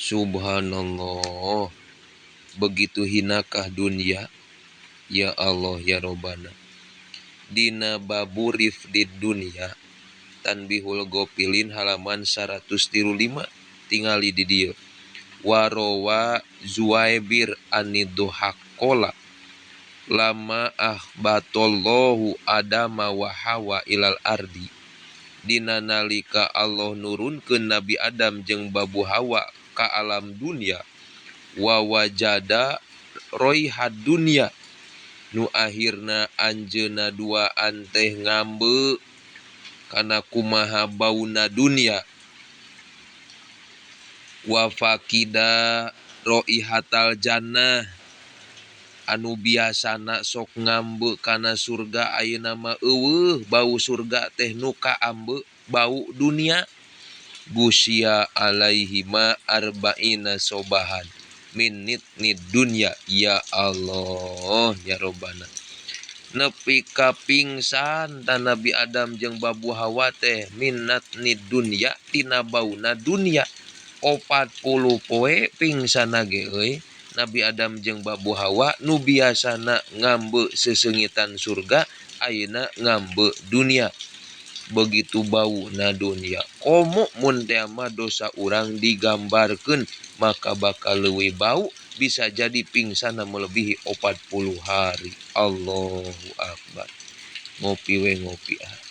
Subhanallah, begitu hinakah dunia? Ya Allah ya Robbana. Dina baburif di dunia Tanbihul Gopilin halaman 135 tingali di dieu. Warowa Zuwaibir aniduhakola lama ahbatollahu adama wa hawa ilal ardi. Dina nalika Allah nurunkeun Nabi Adam jeung Babu Hawa ka alam dunia, wa wajada roihad dunya, nu akhirna anjeunna duaan teh ngambe kana kumaha bauna dunia, wa faqida roihatal jannah, anu biasana sok ngambe kana surga ayeuna mah eueuh bau surga teh nu kaambe bau dunia. Gusia alaihi ma arba'ina sobahan minit nid dunya. Ya Allah ya Robbana, nepi ka pingsan tan Nabi Adam jeung Babu Hawa teh minat nid dunya tina bauna dunya 40 poe pingsan ge euy. Nabi Adam jeung Babu Hawa nu biasana ngambe sesengitan surga ayeuna ngambe dunia. Begitu bau na dunia komo mun teh mah dosa urang digambarkeun maka bakal leuwih bau, bisa jadi pingsana melebihi 40 hari. Allahu akbar. Ngopi we ngopi ah.